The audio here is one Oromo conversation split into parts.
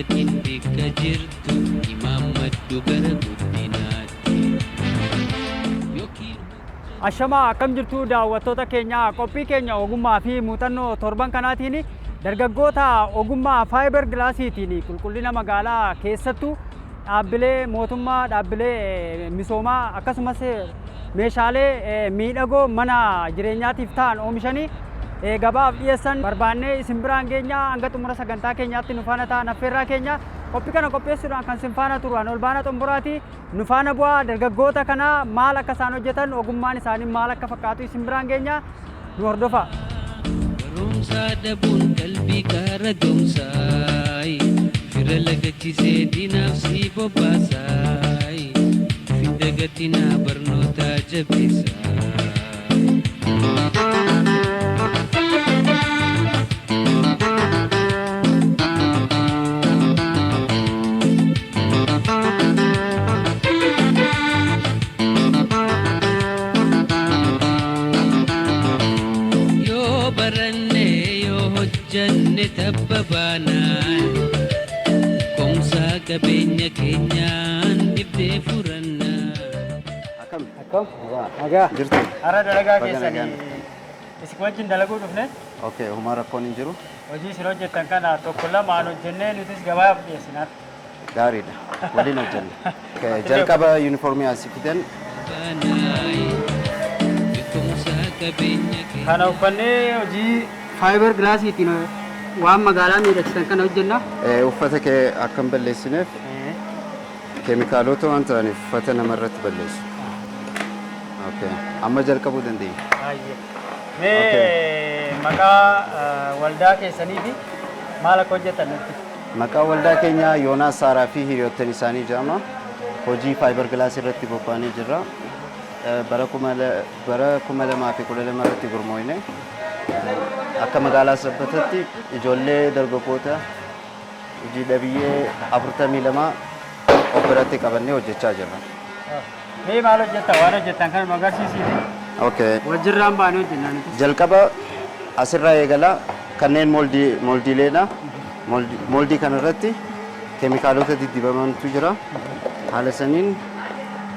Dagatiin bikka jirtu imaammadhu gara guddinaatti. Yookiin Ashamaa, akkam jirtu daawwattoota keenya? Qophii keenya ogummaa fi muuxannoo torban kanaatiin dargaggoota ogummaa fiber glassiitiin qulqullina magaalaa, keessattuu dhaabbilee mootummaa, dhaabbilee misoomaa, akkasumas meeshaalee miidhagoo mana jireenyaatiif ta'an oomishanii gabaaf dhiyeessan barbaannee isin biraan geenya. Hanga xumura sagantaa keenyaatti nu faana ta'an affeerraa keenya. Qophii kana qopheessuudhaan kan isin faana turan Olbaana Xomboraati. Nu faana bu'aa. Dargaggoota kana maal akka isaan hojjetan, ogummaan isaanii maal akka fakkaatu isin biraan geenya, nu hordofa. Barumsa dhabuun qalbii kaara doomsaay, fira lagachisee diinaaf si bobbaasaay. Findagatinaa, barnoota jabeessaa. Yoo baranne, yoo hojjanne, tabba baanaan komsaa qabeenya keenyaan dhibdee furannaa. Akkam? Akkam? Nagaa. Jirtu? Har'a dalagaa Baga keessanii nagaan. isin wajjin dalaguu dhufne. Okay, homaa rakkoon hin jiru. Hojii isin hojjettan kana tokko lamaan hojjennee nutis gabaaf dhiyeessinaaf. Gaariidha. Waliin hojjenna. Okay, jalqaba yuunifoormii asii fidan. Baanaay beekumsaa qabeenya Kana keenya. uffannee hojii fiber glassiitiin waan magaalaa miidhagsitan kana hojjenna. Uffata kee akka hin balleessineef, keemikaalota waan ta'aniif uffata namarratti balleessu. Okay, amma jalqabuu dandeenya. Baay'ee. Mee maqaa waldaa keessanii fi maal akka hojjetan nutti. Maqaa waldaa keenyaa Yoonaas Saaraa fi hiriyoottan isaanii jedhama. Hojii fiber glass irratti bobba'anii jirra. Bara 2012 irratti gurmooyne. Akka magaalaa Sabbatatti ijoollee dargaggoota hojii dhabiyyee 42 of biratti qabannee hojjechaa jirra. Mee maal hojjettan? Waan hojjettan kana nu agarsiisiiti. Okay. Wajjirraan baanee hojjennaa nuti. Jalqaba asirraa eegalaa, kanneen moldii moldiileedha. Moldii kanarratti keemikaalota diddibamantu jira. Haala saniin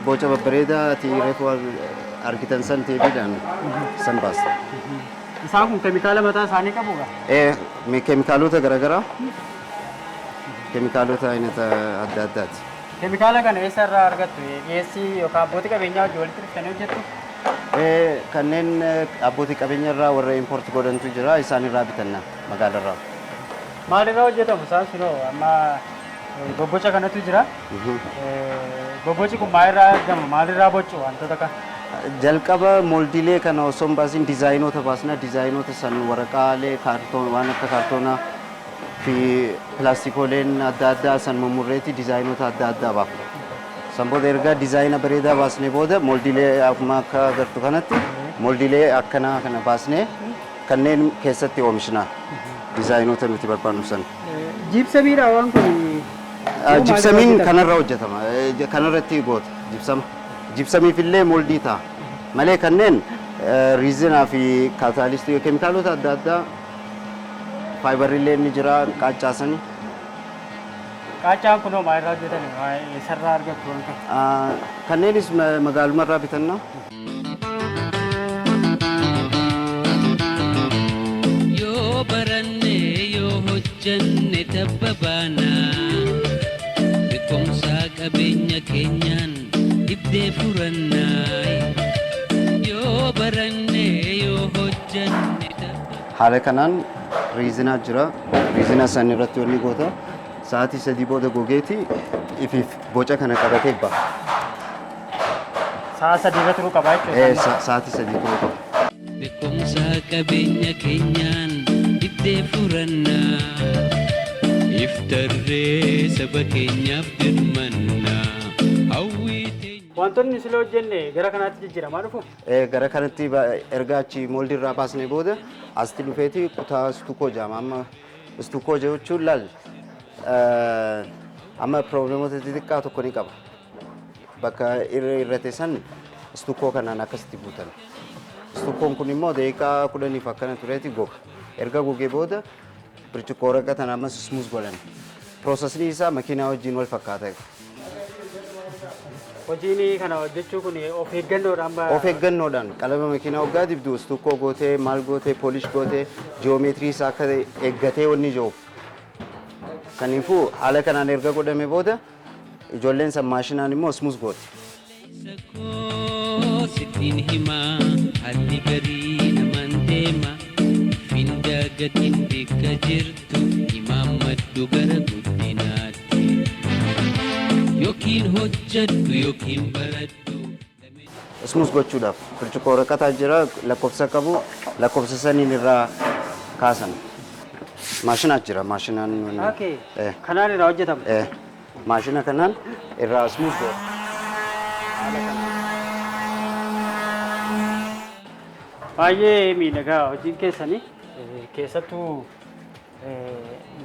boca babbareedaa ati reefu argitan san teebiidhaan san baasta. Isaan kun keemikaala mataa isaanii qabuudha? Keemikaalota garaagaraa, keemikaalota aynata adda addaati. Keemikaala kana eessa irraa argattu? Dhiyeessii yookaan abbootii qabeenyaa hojii walitti dhuftanii hojjettu? Kanneen abbootii qabeenya irraa warra import godhantu jira, isaan irraa bitanna magaalarraa. Maalirraa hojjetamu isaan sunoo? Amma bobboca kanatu jira. Bobboci kun maalirraa argama? Maalirraa bocu wantoota kana? Jalqaba moldiilee kana osoo hin baasin dizaayinoota baasna. Dizaayinoota san waraqaalee kaartoon, waan akka kaartoonaa fi pilaastikooleen adda addaa san mummurreeti dizaayinoota adda addaa baafna. San booda erga dizaayina bareedaa baasnee booda moldiilee akkuma akka agartu kanatti moldiilee akkanaa kana baasnee kanneen keessatti oomishna. Dizaayinoota nuti barbaannu san. Jiibsamiidha waan kun? Jibsamiin kanarra hojjetama. Kanarratti goota jibsama. Jibsamiif illee moldii ta'a. Malee kanneen riizinaa fi kaataalistii, keemikaalota adda addaa, faayibarillee ni jira, qaaccaasanii. Qaaccaan kunoo maalirraa hojjetame? Eessarraa argattu waan kana? Kanneenis magaalumarraa bitanna. Yoo baranne, yoo hojjanne, tabba baanaa beekumsaa qabeenya keenyaan dhibdee furannaa. Yoo baranne, yoo hojjanne, tabba. Haala kanaan riizinaa jira. Riizinaa san irratti wanni goota, sa'aatii 3 booda gogeeti ifiif boca kana qabatee ba'a. Sa'a 3 irra turuu qaba jechuudha. Sa'aatii 3 turuu qaba. Beekumsa qabeenya keenyaan dhibdee furannaa. Iftarree saba keenyaaf dirmannaa. Hawwii teenya. Wantoonni sila hojjenne gara kanaatti jijjiiramaa dhufu. Gara kanatti erga achi moldii irraa baasnee booda asitti dhufeeti kutaa stucco jedhama. Amma stucco jechuun laal, amma probleemota xixiqqaa tokko ni qaba. Bakka irra irrate san stucco kanaan akkasitti guutan. Stuccoon kun immoo daqiiqaa 10f akkana tureeti goga. Erga gogee booda birciqqoo waraqaa tana ammas smooth godhan. Processni isaa makiinaa wajjin wal fakkaata. Hojiin kana hojjechuu kun of eeggannoodhaan Of eeggannoodhaan qalama makiinaa waggaa dibdu stukkoo gootee, maal gootee, polish gootee, geometry isaa akka eeggatee wanni jiru. Kanaafuu haala kanaan erga godhame booda ijoolleen san maashinaan immoo smooth gooti. Koo sittiin himaa, haalli garii namaan deema. Finda gatiin bakka jirtu imaammadhu gara guddinaatti. Yookiin hojjadhu yookiin baradhu. Smooth gochuudhaaf burcuqqoo waraqataa jira, lakkoofsa qabu, lakkoofsa saniin irraa kaasan. Maashinaa jira, maashinaan. Okay. Kanaan irraa hojjetama. Maashina kanaan irraa smooth godha. Baay'ee miidhagaa hojiin keessanii, keessattuu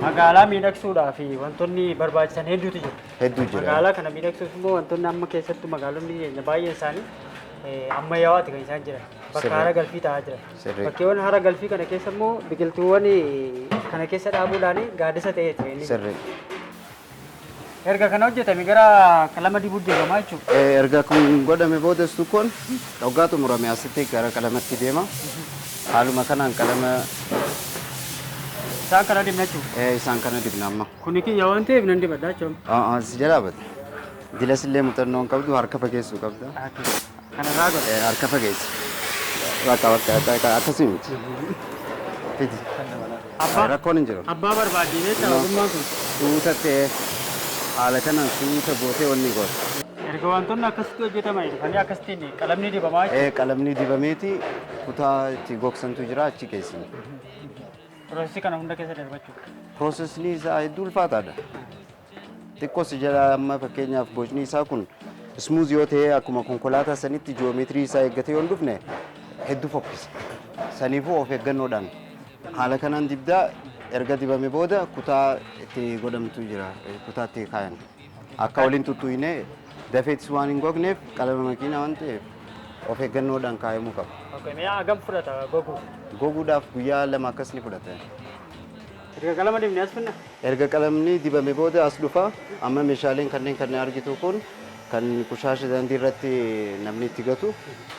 magaalaa miidhagsuudhaaf wantoonni barbaachisan hedduutu jiru. Hedduu jira. Magaalaa kana miidhagsuuf immoo wantoonni amma keessattuu magaalonni keenya baay'een isaanii ammayyaa'aati kan isaan jiran. Bakka hara galfii ta'aa jiran. Bakkeewwan hara galfii kana keessa immoo biqiltuuwwan kana keessa dhaabuudhaan gaaddisa ta'eeti kan inni. Erga kana hojjetame gara qalama dibuu deemamaa jechuudha. Erga kun godhame booda stukkoon dhoggaa xumurame asitti gara qalamatti deema. Haaluma kanaan qalama Isaan kana dibna jechuudha. Isaan kana dibna amma. Kuni kiyya waan ta'eef nan dibadha jechuudha. Si jalaa bata. Dilas illee muuxannoo hin qabdu, harka fageessuu qabda. Kanarraa godha. Harka fageessi. Bakka bakka akkasii miti. Fidi. Rakkoon hin jiru. Abbaa barbaadde jecha ogummaan kun. Suuta ta'ee haala kanaan suuta gootee wanni goota. Erga wantoonni akkasitti hojjetaman dhufanii akkasittiin qalamni dibamaa jechuudha. Qalamni dibameeti kutaa itti gogsantu jira, achi geessina. Processii kana hunda keessa darbachuudha. Processni isaa hedduu ulfaataadha. Xiqqoos jala amma fakkeenyaaf bocni isaa kun smooth yoo ta'e, akkuma konkolaataa sanitti geometry isaa eeggatee yoo hin dhufne hedduu fokkisa. Saniifuu of eeggannoodhaan haala kanaan dibdaa, erga dibame booda kutaa itti godhamtu jira, kutaa itti kaayan. Akka waliin tuttuqne dafeetis waan hin gogneef, qalama makiinaa waan ta'eef of eeggannoodhaan kaayamuu qaba. Okay, mee hagam fudhata goguuf? Goguudhaaf guyyaa 2 akkas ni fudhata. Erga qalama dibnee as finna? Erga qalamni dibame booda as dhufa. Amma meeshaaleen kanneen kanneen argitu kun kan qushaasha daandii irratti namni itti gatu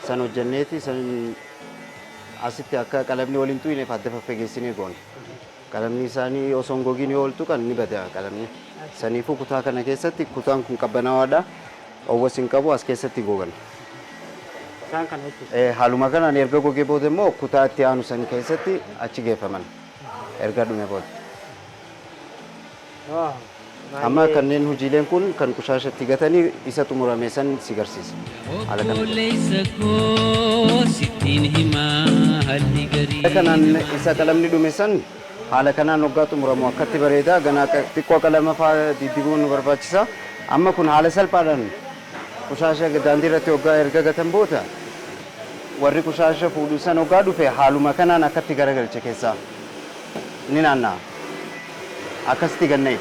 san hojjenneeti san asitti akka qalamni waliin tuqneef adda faffegessinee goone. Qalamni isaanii osoo hin gogiin yoo ooltu kan ni bada qalamni. Saniifuu kutaa kana keessatti, kutaan kun qabbanaawaadha. Owwas hin qabu, as keessatti gogan. Isaan kana jechuudha. Haaluma kanaan erga gogee booda immoo kutaa itti aanu san keessatti achi geeffaman. Erga dhume booda. Amma kanneen hojiileen kun kan qushaashatti gatanii isa xumurame san si garsiisa. Haala kana. Obboleessa koo sittiin himaa, haalli garii. Haala kanaan isa qalamni dhume san haala kanaan waggaa xumuramu akkatti bareeda, ganaa xiqqoo qalama fa'aa diddibuun nu barbaachisa. Amma kun haala salphaadhaan qushaasha daandii irratti waggaa erga gatan booda warri qushaasha fuudhu san waggaa dhufe haaluma kanaan akkatti garagalche keessaa ni naanna'a. Akkasitti ganna'e.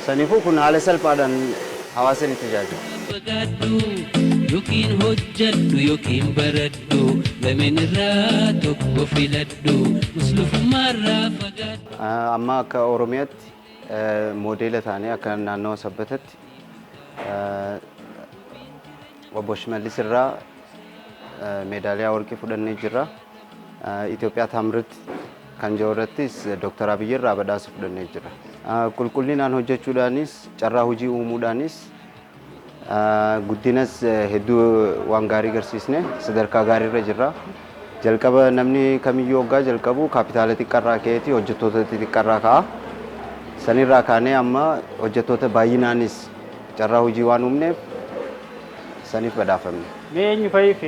Saniifuu kun haala salphaadhaan hawaasa ni tajaajila. Fagaadhu, yookiin hojjadhu yookiin baradhu, lameen irraa tokko filadhu, muslufummaarraa fagaadhu. Amma akka Oromiyaatti moodeela taanee akka naannawa Sabbatatti obbo Shimallis irraa meedaaliyaa warqii fudhannee jirra. Itoophiyaa Taamrit kan jiru irrattis Dooktar Abiyyi irraa badhaasa fudhannee jirra. Qulqullinaan hojjechuudhaanis, carraa hojii uumuudhaanis, guddinas hedduu waan gaarii agarsiisne sadarkaa gaariirra jirra. Jalqaba namni kamiyyuu waggaa jalqabu kaapitaala xiqqaarraa ka'eeti hojjettoota xixiqqaarraa ka'a. Sanirraa kaanee amma hojjettoota baay'inaanis carraa hojii waan uumneef saniif badhaafamne. Mee eenyu fa'iif,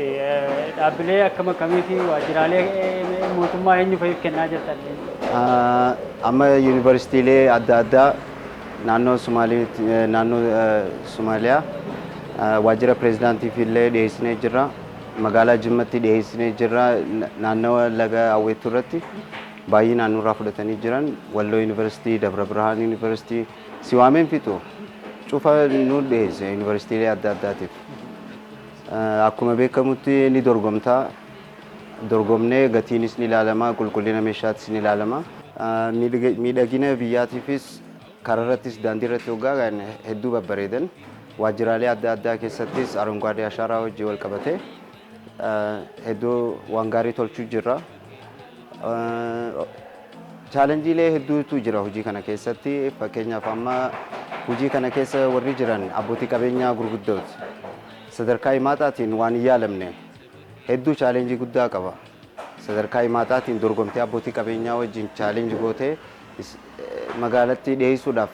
dhaabbilee akkam akkamii fi waajjiraalee mootummaa eenyu fa'iif kennaa jirtan? Amma yuunivarsiitiilee adda addaa naannoo Somaaliitti, naannoo Somaaliyaa waajjira pireezidaantiif illee dhiyeessinee jirra. Magaalaa Jimmatti dhiyeessinee jirra. Naannawa laga Awweettuu irratti baay'inaan nurraa fudhatanii jiran. Walloo Yuunivarsiitii, Dabra Birhaan Yuunivarsiitii, Siwaameen fixu cufa nu dhiyeesse yuunivarsiitiilee adda addaatiif. Akkuma beekamutti ni dorgomtaa. Dorgomnee gatiinis ni ilaalama, qulqullina meeshaatis ni ilaalama. Miidhagina biyyaatiifis Karaa irrattis, daandii irratti hoggaa gahan hedduu babbareedan. Waajjiraalee adda addaa keessattis አረንጓዴ አሻራ wajjin wal qabatee hedduu waan gaarii tolchuu jirra. Challengeiilee hedduutu jira hojii kana keessatti. Fakkeenyaaf, amma hojii kana keessa warri jiran abbootii qabeenyaa gurguddooti. Sadarkaa himaataatiin waan hin yaalamne hedduu challenge guddaa qaba. Sadarkaa himaataatiin dorgomtee abbootii qabeenyaa wajjin challenge gootee magaalatti dhiyeessuudhaaf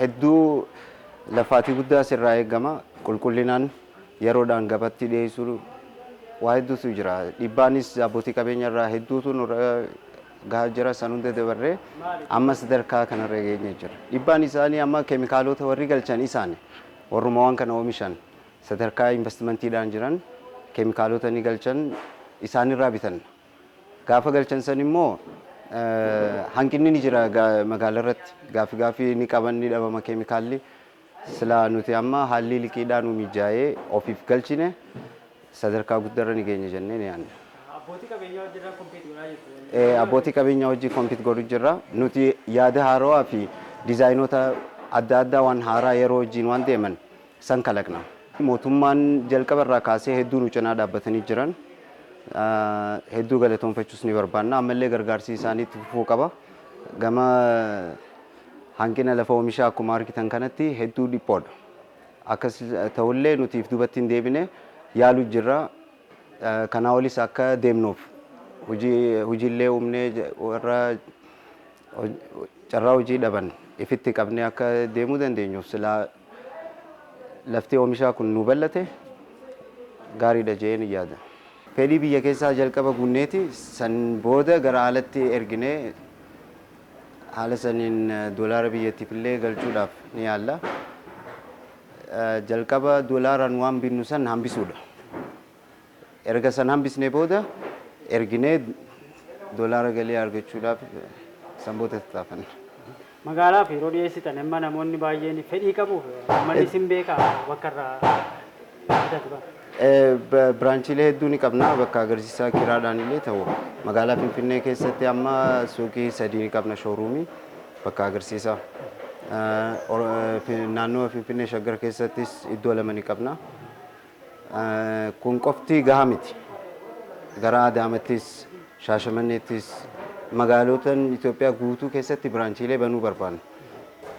hedduu lafaatii guddaa sirraa eegama. Qulqullinaan yeroodhaan gabatti dhiyeessuu waa hedduutu jira. Dhiibbaanis abbootii qabeenya irraa hedduutu nurra gahaa jira. San hunda dabarree amma sadarkaa kanarra geenye jira. Dhiibbaan isaanii amma keemikaalota warri galchan isaani, warruma waan kana oomishan, sadarkaa investmentiidhaan jiran, keemikaalota ni galchan, isaanirraa bitan. Gaafa galchan san immoo hanqinni ni jira magaalaa irratti, gaafi gaafii ni qaban, ni dhabama keemikaalli. Silaa nuti amma haalli liqiidhaan nu mijaa'ee ofiif galchine sadarkaa guddaarra ni geenya jennee ni yaadna. Abbootii qabeenyaa wajjin compete godhaa jirtu. Abbootii qabeenyaa wajjin compete godhu jirra. Nuti yaada haarawaa fi designoota adda addaa waan haaraa yeroo wajjin waan deeman san kalaqna. Mootummaan jalqaba irraa kaasee hedduu nu cinaa dhaabbatanii jiran. Hedduu galatoonfachuus ni barbaanna. Ammallee gargaarsi isaanii itti fufuu qaba. Gama hanqina lafa oomishaa akkuma argitan kanatti hedduu dhiphoodha. Akkas ta'ullee nuti if duubatti hin deebine, yaaluu jirra. Kanaa olis akka deemnuuf hojii hojiillee uumnee warra carraa hojii dhaban ifitti qabnee akka deemuu dandeenyuuf silaa lafti oomishaa kun nu bal'ate gaariidha jedheen yaada. Fedhii biyya keessaa jalqaba guunneeti san booda gara alatti erginee haala saniin doolaara biyyattiif illee galchuudhaaf ni yaalla. Jalqaba doolaaraan waan binnu san hambisuudha. Erga san hambisnee booda erginee doolaara galii argachuudhaaf san booda tattaafanna. Magaalaaf yeroo dhiyeessitan amma namoonni baay'een fedhii qabuuf uummanni isin beekaa bakka irraa bitatu qaba. Branchiilee hedduu ni qabna, bakka agarsiisaa kiraadhaan illee ta'u. Magaalaa Finfinnee keessatti amma suuqii sadii ni qabna, showroomii bakka agarsiisaa. Naannoo Finfinnee Shaggar keessattis iddoo lama ni qabna. Kun qofti gahaa miti. Gara Adaamattis, Shaashamanneettis, magaalota Itoophiyaa guutuu keessatti branchiilee banuu barbaanna.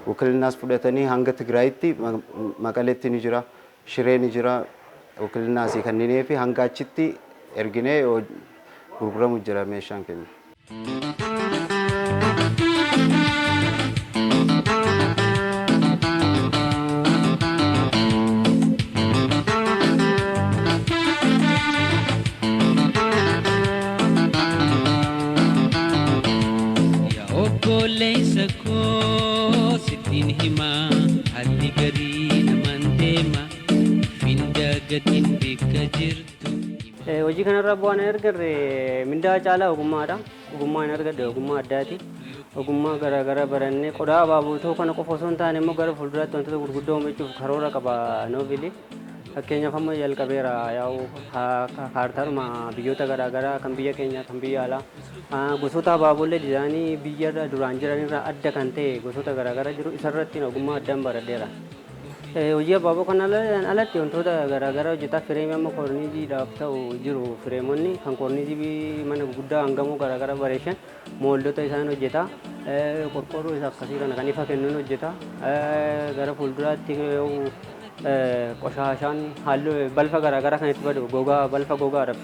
Wukilinaas fudhatanii hanga Tigraayitti, Maqaleetti ni jira, Shiree ni jira, wukilinaas kanneenii fi hanga achitti erginee gurguramu jira meeshaan keenya. Yaa obboleessa koo, sittiin himaa, haalli garii namaan deema finda gatiin bakka jirtu. Hojii kanarraa bu'aan hin argadhe mindaa caalaa ogummaadha. Ogummaa hin argadhe ogummaa addaati. Ogummaa garaagaraa barannee qodaa abaaboo ta'uu kana qofa osoo hin taane immoo gara fuulduraatti wantoota gurguddoo oomishuuf karoora qaba Noovili. Fakkeenyaaf, amma jalqabeera, yaa'u kaartaadhuma biyyoota garaagaraa kan biyya keenya, kan biyya alaa, gosoota abaaboollee designii biyya duraan jiranirraa adda kan ta'e gosoota garaagaraa jiru, isarratti ogummaa addaan baradheera. Hojii abaaboo kana alatti wantoota garaagaraa hojjetaa, frameii amma koorniiziidhaaf ta'u jiru, frameonni kan koorniizii mana gurguddaa hangamoo garaagaraa bareechan moldota isaan hojjeta. Qorqoorroo isa akkasii kana kan ifa kennuun hojjeta. Gara fuulduraatti qoshaashaan halluu balfa garaagaraa kan itti badu, gogaa, balfa gogaadhaaf.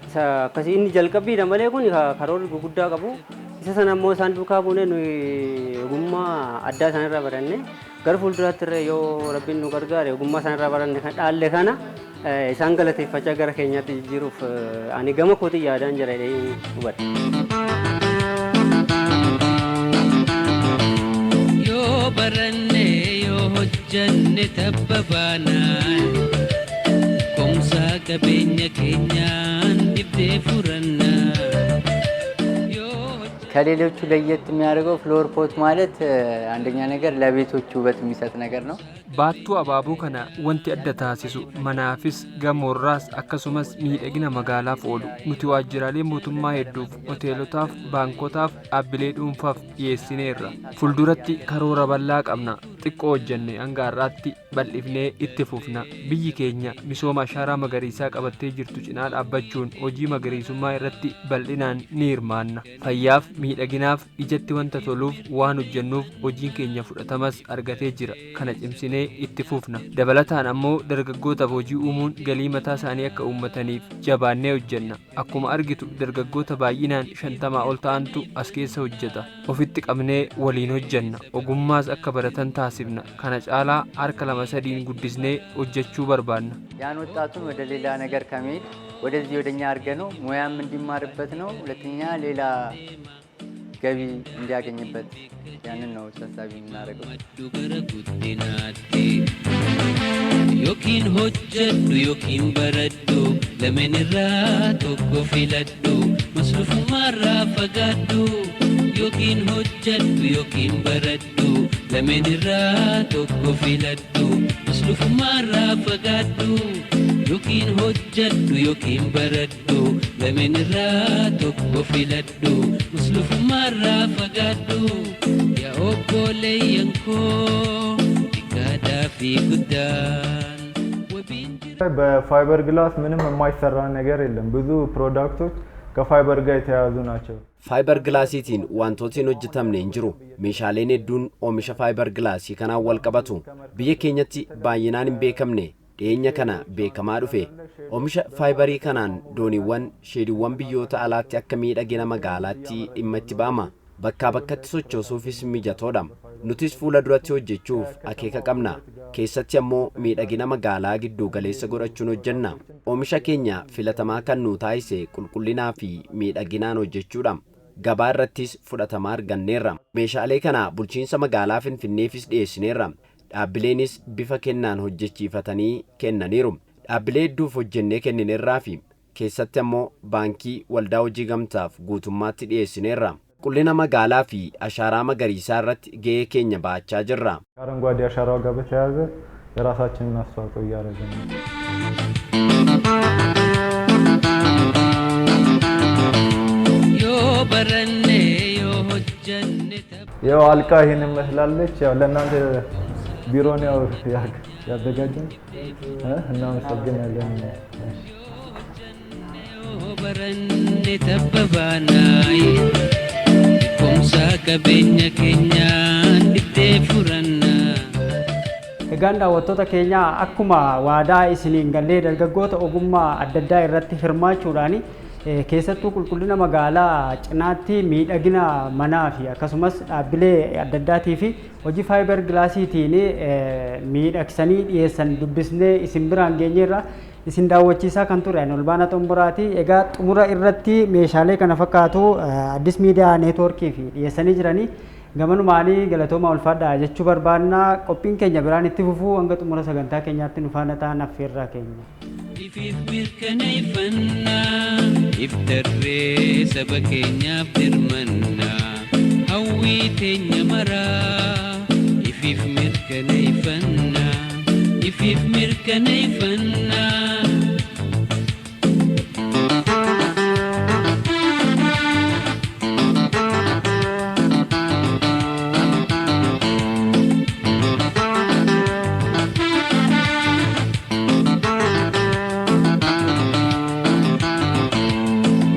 Isa akkasii inni jalqabbiidha malee kun karoorri gurguddaa qabu. Isa sana immoo isaan duukaa buunee nuyi ogummaa addaa isaanirraa baranne gara fuulduraatti illee yoo Rabbiin nu gargaare, ogummaa isaanirraa baranne kan dhaalle kana isaan galateeffachaa gara keenyaatti jijjiiruuf ani gama kootiin yaadaan jira jedhee hubadha. Yoo baranne, yoo hojjanne, tabba baanaan komsaa qabeenya keenyaan dhibdee furannaa. Yoo hojjanne. ከሌሎቹ ለየት የሚያደርገው flower pot ማለት አንደኛ ነገር ለቤቶች ውበት የሚሰጥ ነገር ነው። Baattuu abaaboo kana wanti adda taasisu manaafis gamoorraas akkasumas miidhagina magaalaaf oolu. Nuti waajjiraalee mootummaa hedduuf, hoteelotaaf, baankotaaf, dhaabbilee dhuunfaaf dhiyeessineerra. Fuulduratti karoora bal'aa qabna. Xiqqoo hojjenne hanga har'aatti bal'ifnee itti fufna. Biyyi keenya misooma ashaaraa magariisaa qabattee jirtu cinaa dhaabbachuun hojii magariisummaa irratti bal'inaan ni hirmaanna. Fayyaaf, miidhaginaaf, ijatti wanta toluuf waan hojjennuuf hojiin keenya fudhatamas argatee jira. Kana cimsinee itti fufna. Dabalataan ammoo dargaggootaaf hojii uumuun galii mataa isaanii akka uummataniif jabaannee hojjenna. Akkuma argitu dargaggoota baay'inaan 50 ol ta'antu as keessa hojjeta. Ofitti qabnee waliin hojjenna. Ogummaas akka baratan taasifna. Kana caalaa harka lama sadiin guddisnee hojjechuu barbaanna. ያን ወጣቱን ወደ ሌላ ነገር ከመሄድ ወደዚህ ወደኛ አድርገ ነው ሙያም እንዲማርበት ነው። ሁለተኛ ሌላ ገቢ እንዲያገኝበት ያንን ነው ታሳቢ የምናደርገው። Maddu gara guddinaatti yookiin hojjedhu yookiin baradhu, lameen irraa tokko filadhu, maslufummaarraa fagaadhu. Yookiin hojjedhu yookiin baradhu, lameen irraa tokko filadhu, maslufummaarraa fagaadhu. Yookiin hojjedhu yookiin baradhu, lameen irraa tokko filadhu, maslufummaarraa fagaadhu. Yaa obboleeyyan koo, xiqqaadhaa fi guddaan, wabiin በ fiber glass ምንም የማይሰራ ነገር የለም። ብዙ product ኦች ከ fiber ጋር የተያያዙ ናቸው። Fiber glassiitiin wantooti hin hojjetamne hin jiru. Meeshaaleen hedduun oomisha fiber glassii kanaan wal qabatu. Biyya keenyatti baay'inaan hin beekamne, dhiyeenya kana beekamaa dhufe. Oomisha fiberii kanaan dooniiwwan, shediiwwan biyyoota alaatti akka miidhagina magaalaatti dhimma itti ba'ama. Bakkaa bakkatti sochoosuufis mijatoodha. Nutis fuula duratti hojjechuuf akeeka qabna. Keessatti ammoo miidhagina magaalaa giddu galeessa godhachuun hojjenna. Oomisha keenya filatamaa kan nu taasise qulqullinaa fi miidhaginaan hojjechuudha. Gabaa irrattis fudhatama arganneerra. Meeshaalee kana bulchiinsa magaalaa Finfinneefis dhiyeessineerra. Dhaabbileenis bifa kennaan hojjechiifatanii kennaniiru. Dhaabbilee hedduuf hojjennee kennineerraa fi keessatti ammoo baankii waldaa hojii gamtaaf guutummaatti dhiyeessineerra. Qulqullina magaalaa fi ashaaraa magariisaa irratti gahee keenya ba'achaa jirra. ከአረንጓዴ አሻራው ጋር በተያያዘ የራሳችንን አስተዋጽኦ እያደረግን ነው። Yoo baranne yoo hojjanne ያው አልቃ ይህን መስላለች። ያው ለእናንተ ቢሮን ያው ያዘጋጀን እናመሰግናለን። Yoo baranne tabba baanaayi, beekumsa qabeenya keenyaan dhiftee furannaa. Egaan daawwattoota keenya, akkuma waadaa isiniin gallee dargaggoota ogummaa adda addaa irratti hirmaachuudhaan keessattuu qulqullina magaalaa cinaatti miidhagina manaa fi akkasumas dhaabbilee adda addaatii fi hojii fiber glassiitiin miidhagsanii dhiyeessan dubbisnee isin biraan geenyeerra. Isin daawwachiisaa kan ture ani Olbaana Xomboraati. Egaa xumura irratti meeshaalee kana fakkaatu Addis Miidiyaa Neetwoorkii fi dhiyeessanii jiranii gamanumaanii galatooma, ulfaadhaa jechuu barbaanna. Qophiin keenya biraan itti fufuu hanga xumura sagantaa keenyaatti nu faana ta'an affeerraa keenya. Ifiif mirkaneeffannaa, iftarree saba keenyaaf dirmannaa, hawwii teenya maraa ifiif mirkaneeffannaa, ifiif mirkaneeffannaa.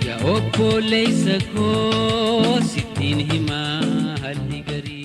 Yaa obboleessa koo, sittiin himaa haalli garii.